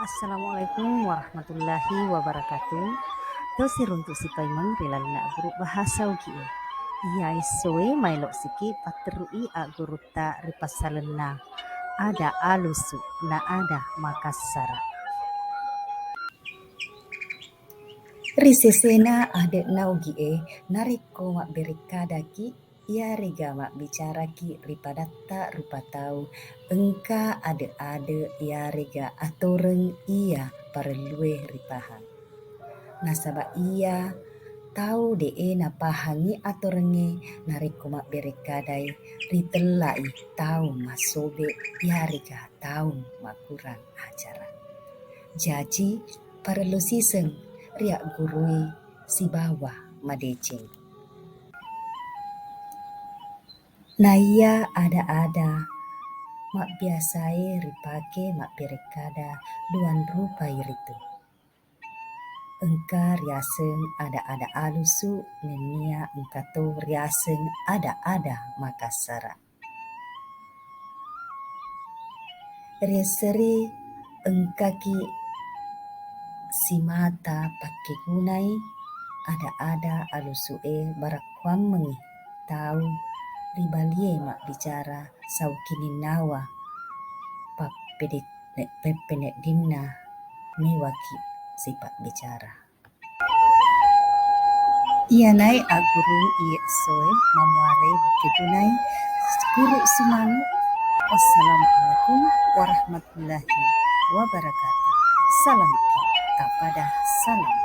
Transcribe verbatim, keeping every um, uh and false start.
Assalamualaikum warahmatullahi wabarakatuh. Tosi runtu sipaimeng ri lalenna guru bahasa Ugie. Iya essoe maelo siki patterui aggurutta ri passalenna ada alusu na ada Makassara. Ri sesena ade'na Ugie, narekko mabberekkadaki, iyarega mabbicaraki ri padatta rupa tau, engka ade-ade iyarega atoreng iya parellue ripahang. Nasaba iya tau de'e napahangi atorengnge narekko mabberekkadai, ritellai tau massobe iyarega tau makurang acara. Jaji, parellu siseng riaggurui sibawa madeceng. Naiya ada-ada mabbiasae ripake mabberekkada duang rupai ritu. Engka riaseng ada-ada alusu, nennia engkato riaseng ada-ada Makassara. Riasserei engkaki simata pakkegunai ada-ada alusu'e barakkuammengngi tau ri balie mabbicara saukininnawa pappede-, peppeneddinna mewaki sipabbicara. Iyanae aggurung iye essoe mamuarei makkegunai guru Sumanu. Wassalamualaikum warahmatullahi wabarakatuh. Salamaki tapada salam.